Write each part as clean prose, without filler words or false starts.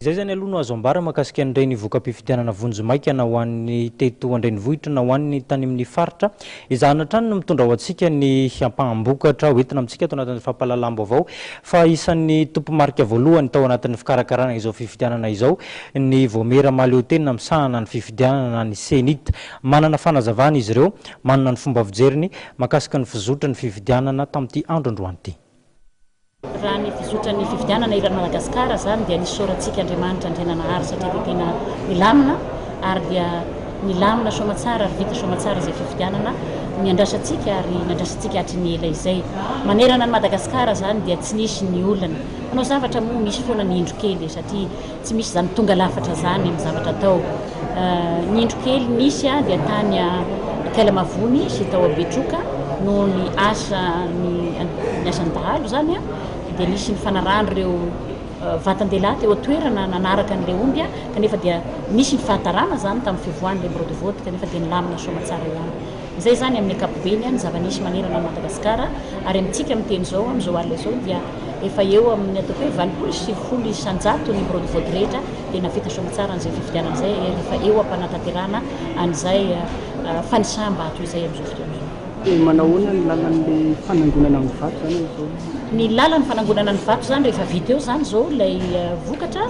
Izay izany aloha no azo ambara mahakasika an'ireny voka-pifidianana vonjimaika na ho an'ny teto an-drenivohitra na ho an'ny tany amin'ny faritra. Ezahana hatrany ny mitondra ho antsika ny ampaham-bokatra hoentina amintsika ato anatin'ny fampahalalam-baovao fa isan'ny tompomarika voalohany tao anatin'ny fikarakarana izao fifidianana izao ny Vaomiera mahaleotena misahana ny fifidianana na ny Cenit. Manana fanazavana izy ireo, manana ny fomba fijeriny mahakasika ny fizotry ny fifidianana tamin'ity andro androany ity. Raha ny fizotran'ny fifidianana eran'i Madagasikara izany dia nisaorantsika Andriamanitra Andriananahary satria dia tena nilamina ary dia nilamina soamatsara ary vita soamatsara izay fifidianana niandrasantsika ary nandrasantsika hatry ny ela izay. Manerana an'i Madagasikara izany dia tsy nisy ny olana. Mpanao zavatra moa misy foana ny indro kely satria Tsy misy izany tonga lafatra izany amin'ny zavatra atao. Ny indro kely nisy dia tany Ankalamavony sy tao Betroka noho ny asa ny asan'ny dahalo izany dia nisy ny fanarahan'ireo vatan-dehilahy teo an-toerana nanaraka an'ilay omby kanefa dia nisy ny fahatarana izany tamin'ny fivoahan'ilay bureau de vote kanefa dia nilamina soamatsara ihany. Izay izany amin'ny ankapobeny ny zava-nisy manerana an'i Madagasikara ary amintsika miteny izao amin'izao alina izao dia efa eo amin'ny ataoko hoe 80 sy 90% ny bureau de vote rehetra dia nahavita soamatsara an'izay fifidianana izay ary efa eo am-panatanterahana an'izay fanisam-bato izay amin'izao fotoana izao. Dia manahoana ny lalan'ilay fanangonana ny vato izany amin'izao? Ny lalan'ny fanangonana ny vato izany rehefa vita eo izany izao ilay vokatra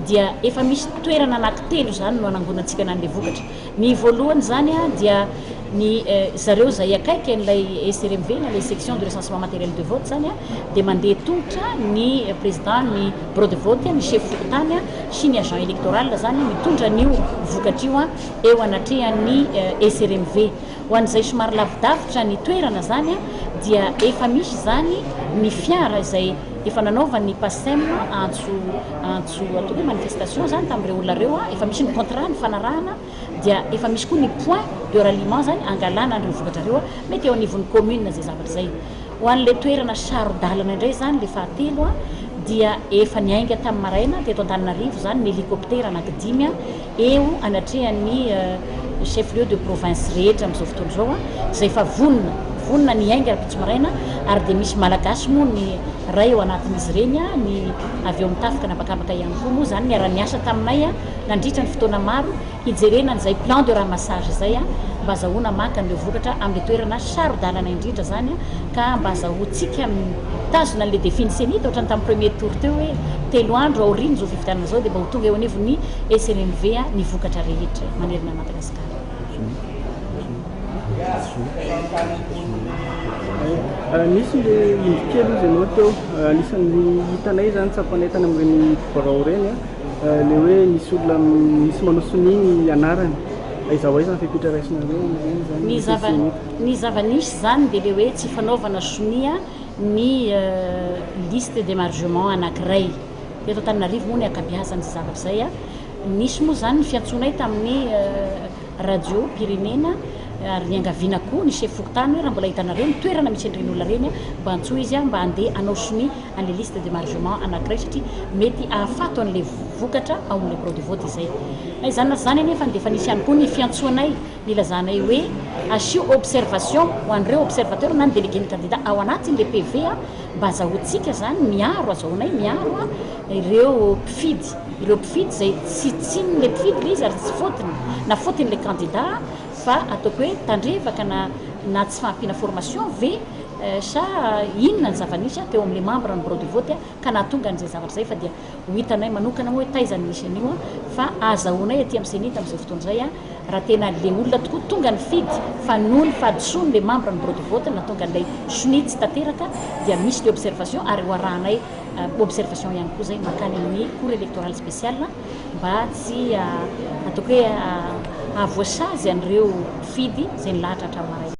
dia efa misy toerana anankitelo izany no anangonantsika an'ilay vokatra. Ny voalohany izany dia ny zareo izay akaiky an'ilay SRMV na ilay section de recensement matériel de vote izany dia mandeha tongotra ny président ny bureau de vote, ny chef fokontany sy ny agent électoral izany mitondra an'io vokatra io eo anatrehan'ny SRMV. Ho an'izay somary lavidavitra ny toerana izany dia efa misy izany ny fiara izay efa nanaovan'ny Pacem antso antso ataoko hoe manifestation izany tamin'ireo olona ireo, efa misy ny contrat nifanarahana dia efa misy koa ny point de ralliement izany angalana an'ireo vokatra ireo mety eo anivon'ny commune izay zavatra izay. Ho an'ilay toerana saro-dalana indray izany ilay fahatelo dia efa niainga tamin'ny maraina teto Antananarivo izany ny hélicoptère anankidimy eo anatrehan'ny chef lieu de province rehetra amin'izao fotoana izao izay efa vonona, vonona ny hiainga rahampitso maraina ary dia misy Malagasy moa ny iray ao anatin'izy ireny, ny avy eo amin'ny tafika an'habakabaka ihany koa moa izany niara-niasa taminay nandritra ny fotoana maro hijerena an'izay plan de ramassage izay mba azahoana maka an'ireo vokatra amin'ilay toerana saro-dalana indrindra izany ka mba azahoantsika mitazona an'ilay défi ny Cenit ohatran'ny tamin'ny premier tour teo hoe 3 andro aorian'izao fifidianana izao dia mba ho tonga eo anivon'ny SNMV ny vokatra rehetra manerana an'i Madagasikara. Nisy le indro kely ozy ianao teo, anisan'ny hitanay izany tsapanay tany amin'ireny birao ireny le hoe misy olona misy manao sonia ny anarany. Aiza ho aiza ny fepetra raisinareo amin'ireny izany? Ny zava ny zava-nisy izany dia le hoe tsy fanaovana sonia ny liste d'émargement anankiray. Teto Antananarivo moa ny ankabeazan'izay zavatra izay. Nisy moa izany ny fiantsoanay tamin'ny radio pirenena ary niangaviana koa ny chef fokontany hoe raha mbola hitanareo ny toerana misy an'ireny olona ireny mba antsoy izy mba handeha hanao sonia an'ilay liste d'émargement anankiray satria mety hahafato an'ilay vokatra ao amin'ilay bureau de vote izay. Na izany na tsy izany anefa dia efa nisy ihany koa ny fiantsoanay nilazanay hoe asio observation ho an'ireo observateur na ny délégué ny candidat ao anatin'ilay PV mba azahoantsika izany miaro, azahoanay miaro ireo mpifidy, ireo mpifidy izay tsy tsinin'ilay mpifidy ilay izy ary tsy faute-ny na faute-n'ilay candidat fa ataoko hoe tandrevaka na na tsy fahampiana formation ve sa inona ny zava-nisy teo amin'ilay membre ny bureau de vote ka nahatonga an'izay zavatra izay fa dia ho hitanay manokana moa hoe taiza no nisy an'io fa azahoanay aty amin'ny Cenit amin'izao fotoana izay raha tena le olona tokoa tonga nifidy fa noho ny fahadisoany le membre ny bureau de vote nahatonga an'ilay sonia tsy tanteraka dia misy le observation ary ho arahanay observation ihany koa izay mankany amin'ny cour électorale spéciale mba tsy ataoko hoe hahavoasazy an'ireo mpifidy izay nilahatra hatramin'ny maraina.